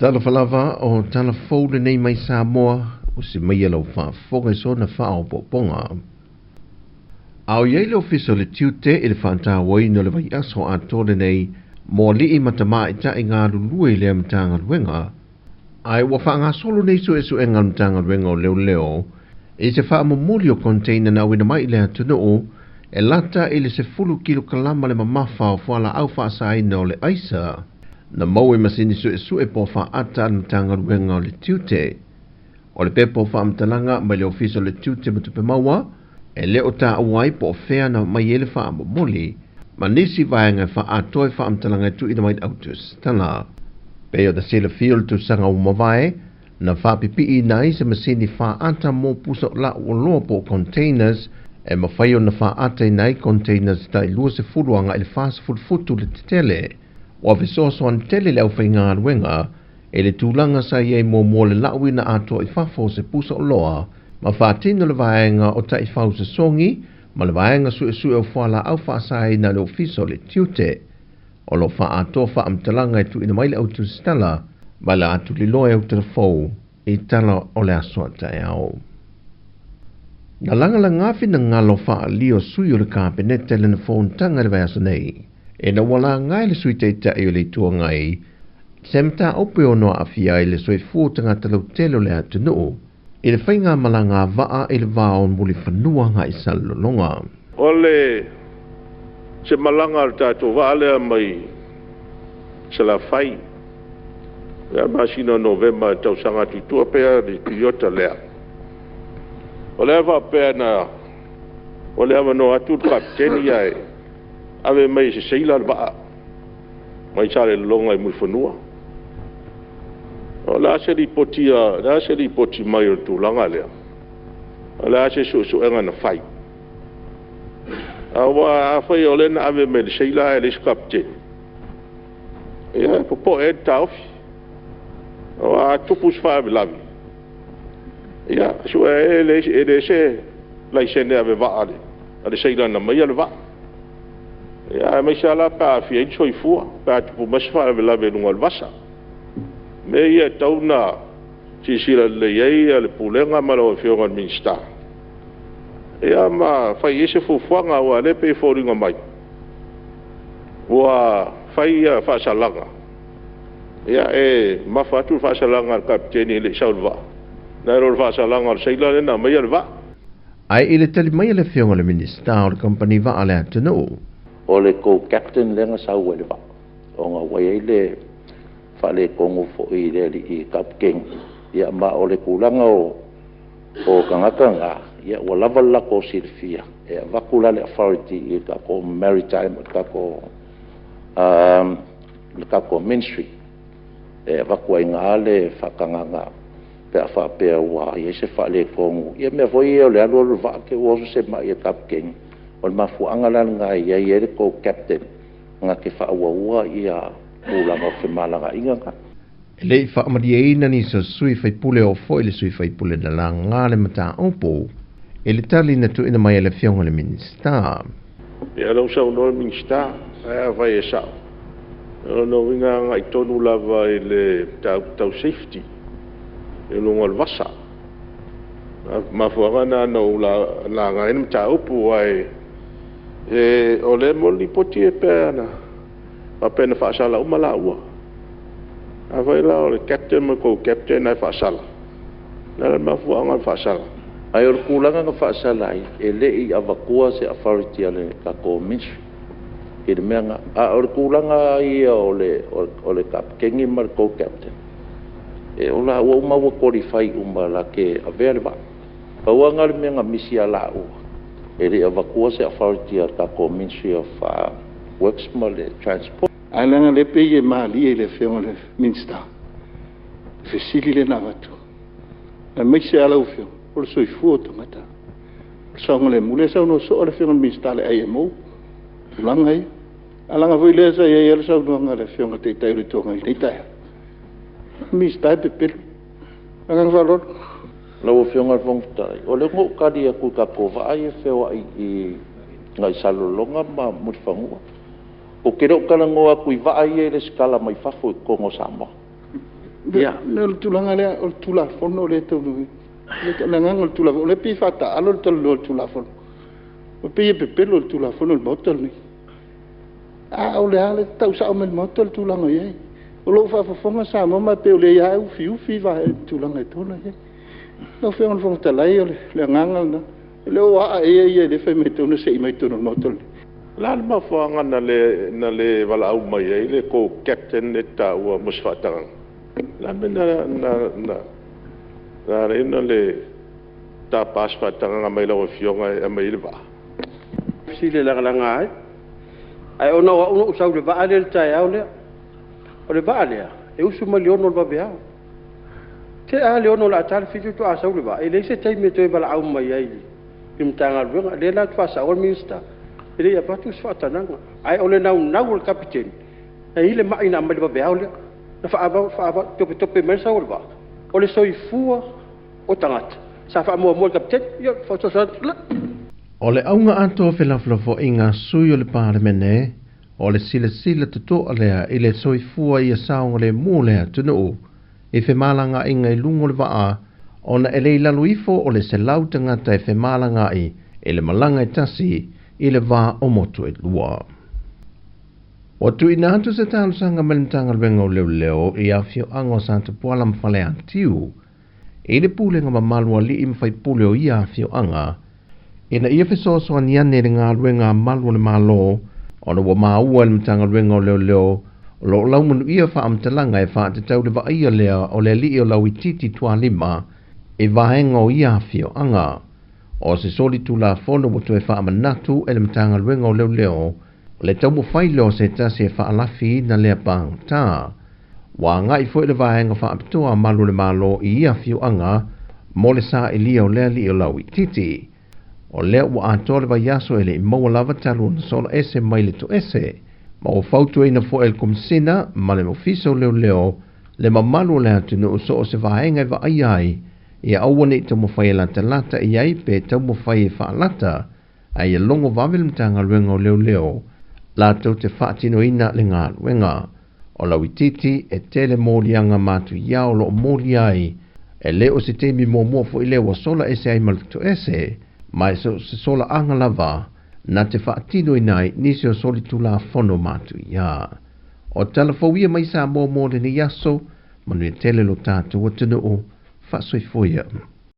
Talofa lava o tala fou lenei mai Samoa, usi mai e lau faafofoga i sona faaopoopoga. A o i ai le Ofisa o le Tiute i le faatauaina o le vaiaso atoa lenei mo alii ma tamaitai galulue i lea Matagaluega, ae ua faagasolo nei suesuega a le Matagaluega o Leoleo i se faamomoli o container na auina mai i le atunuu e lata i le 10 kilokalama le mamafa o fualaau faasaina o le aisa na maua i masini suesue po o faaata a le Matagaluega o le Tiute. O le pepa o faamatalaga mai le Ofisa o le Tiute ma Tupe Maua e le o taua ai po o fea na mai ai le faamomoli ma nisi vaega e faaatoa i faamatalaga e tuuina mai i le autusitala. Pei ona silafia o le tausaga ua mavae na faapipiiina ai se masini faaata mo pusa o lau oloa po o containers e mafai ona faaataina ai containers tai 20 agai i le 40 futu le tetele. Ua fesoasoani tele le aufaigaluega i le tulaga sa i ai muamua le lauina atoa i fafo o se pusa oloa ma faatino le vaega o taifau sosogi ma le vaega suesue o fualaau faasaina a le Ofisa o le Tiute. O lo o faaatoa faamatalaga e tuuina mai le autusitala ma le atuliloa e autalafou i tala o le aso a taeao. Na lagalaga finagalo faaalia o sui o le Kapeneta i lana fonotaga i le vaiaso nei, ina ua laga e le Sui Taitai o le Itu Agai se mataupu e ono aafia ai le soifua o tagata lautele o le atunuu i le faigamalaga vaa i le va o Mulifanua agai Salelologa. O le se malaga a le tatou vaa lea mai Salafai ia masina o Novema i le tausaga atu i tua pei lava o le piriota lea. O lea e faapea na o le avanoa atu le Kapeteni ae ave mai e se seila le vaa mai Salelologa i Mulifanua. O le a se lipoti mai o le tulaga lea? O le a se suesuega na fai? Aua afai o lea na ave mai e le seila ae leai se Kapeteni, ia e popoe ai le taofi. Aua a tupu se faalavelave, ia e leai se laisene ave vaa a le seila na aumaia le vaa, aemaise lava la pe a aafia ai ni soifua pe a tupu mai se faalavelave i luga o le vasa. O mea ia e tatau ona silasila lelei i ai le Pulega ma lau Afioga i le Minisita, ia ma fai i ai se fuafuaga, aua o lea e pei e foliga mai ua fai faasalaga, e mamafa atu le faasalaga a le Kapeteni e le i sau i le vaa, nai lo le faasalaga a le seila lea na aumaia le vaa. Ae i le tali mai a le Afioga i le Minisita o le Kamupani Vaa a le atunuu. O le co-captain lea na sau ai i le vaa, ona ua i ai le faaletonu foi i le alii kapeteni, ma o le tulaga o tagata na, ua lava le latou silafia, e avatu la le authority i le tatou Maritime le tatou Ministry, e avatu ai i ina le faatagaga pe a faapea ua i ai se faaletonu. Ia mea foi ia o le alu alu o le vaa te i ua oso se mai i le kapeteni. O le mafuaaga la lena e i ai le co-captain na te faaauaua tulaga o femalagaaiga na. E le i faamalieina nisi o sui faipule o foi le sui faipule na laga le mataupu i le tali na tuuina mai e le Afioga i le Minisita. Ia o lea ua saunoa le Minisita, ae afai e sao, o lona uiga e agai tonu lava i le mataupu tau safety i luga o le vasa. O le mafuaaga lena na ou laga ai le mataupu, aua o lea e maua le lipoti e faapea na faasala uma laua. Afai la o le Captain ma le Co-Captain ae faasala, o le a la le mafuaaga o le faasala? Ae o le tulaga na faasala ai, e le i avatua se authority a le tatou Ministry i le mea lena. A o le tulaga lava ia o le Kapeteni ma le Co-Captain, o laua uma ua qualify uma latou te avea le vaa. Pau lava lena o le mea na misi ia laua, e le i avatua se authority a le tatou Ministry of Works ma le Transport. Ae leaga o lea e pei e malie i le Afioga i le Minisita le fesili lea na avatu, aemaise lava lau Afioga, o le soifua o tagata, o le saogalemu. O lea e saunoa soo lava le Afioga i le Minisita i le IMO i tulaga ia. Ae leaga foi lea sa i ai lava le saunoaga a le Afioga i le Taitai o le Itu Agai i lenei taeao, o le Minisita e pepelo. Ma le agaga faaaloalo. Lau Afioga i le Fofoga Fetalai, o lea na ou tali atu i tatou vaa ia e feoai agai Salelologa ma Mulifanua. Ou te le o talanoa atu i vaa ia e resitala mai fafo i totonu o Samoa. Le o le tulaga lea o le Tulafono lea e taunuu le agaga o le Tulafono, o lea e pei e faataalo le talanoa i le Tulafono. E pei e pepelo i le Tulafono i le Maota lenei. A o lea e tau sao mai i le Maota le tulaga o i ai. O lo o faafofoga Samoa ma e pei o lea lava e ufiufi le tulaga e tatau ona i ai. Lau Afioga i le Fofoga Fetalai, o le agaga lena. E le o aa ea ia lea e fai mai e tatau ona sei mai i totonu o le Maota lenei? O le a le mafuaaga na le valaau mai ai le tou Captain lea e te taua mo se faatagaga? O le a le mea na ala ai ona le tapa se faatagaga mai lau Afioga e aumai ai le vaa? Fesili e lagalaga ai, ae ona o au na ou sau i le vaa lea i le taeao lea. O le vaa lea, e usu mai le 6:00 i le vaveao. Tea lava le 6:00 o le a ta le 7:00 faatoa sau le vaa, e leai se taimi e toe valaau mai ai i le Matagaluega. O lea la ou te faasaoa le Minisita, e le i avatu se faatagaga, ae o le naunau o le Kapeteni, na i ai le mai na aumai i le vaveao lea, na faaavava topetope mai ai le sau o le vaa. O le soifua o tagata sa faamuamua e le Kapeteni. Ia, o le faasoa atu lea. O le auga atoa o felafolafoaiga a sui o le Palemene, o le silasila totoa lea i le soifua ia saogalemu o le atunuu i femalagaaiga i luga o le vaa, ona e le i lalo ifo o le 100 tagata e femalagaai i le malaga e tasi i le va o motu e lua. Ua tuuina atu se talosaga mai le Matagaluega o Leoleo i afioaga o Satapuala ma Faleatiu i le pulega mamalu a alii ma faipule o ia afioaga ina ia fesoasoani ane i le galuega a malu o le Malo, ona ua maua e le Matagaluega o Leoleo o lo o laumanuia faamatalaga e faatatau le vaaia lea o le alii o Lauitiiti Tualima i vaega o ia afioaga. O se soli tulafono ua toe faamanatu e le Matagaluega o Leoleo o le taumafai lea o se tasi e faalafiina lea pagota. Ua agai foi le vaega faapitoa a malu o le Malo i ia afioaga mo le sailia o le alii o Lauitiiti. O lea ua atoa le vaiaso e le i maua lava talu ona sola ese mai le toese, ma ua fautuaina foi e le Komesina ma le Ofisa o Leoleo le mamalu o le atunuu so o se vaega e vaaia ai ia aua ne i taumafai e latalata i ai pe taumafai e faalata, ae ia logo vave le Matagaluega o Leoleo latou te faatinoina le galuega. O Lauitiiti e tele moliaga matuia o lo o molia ai, e le o se taimi muamua foi lea ua sola ese ai ma le toese, ma e so o se solaaga lava na te faatinoina ai nisi o soli tulafono matuia. O tala fou ia mai Samoa mo lenei aso, manuia tele lo tatou atunuu, faasoifua ia.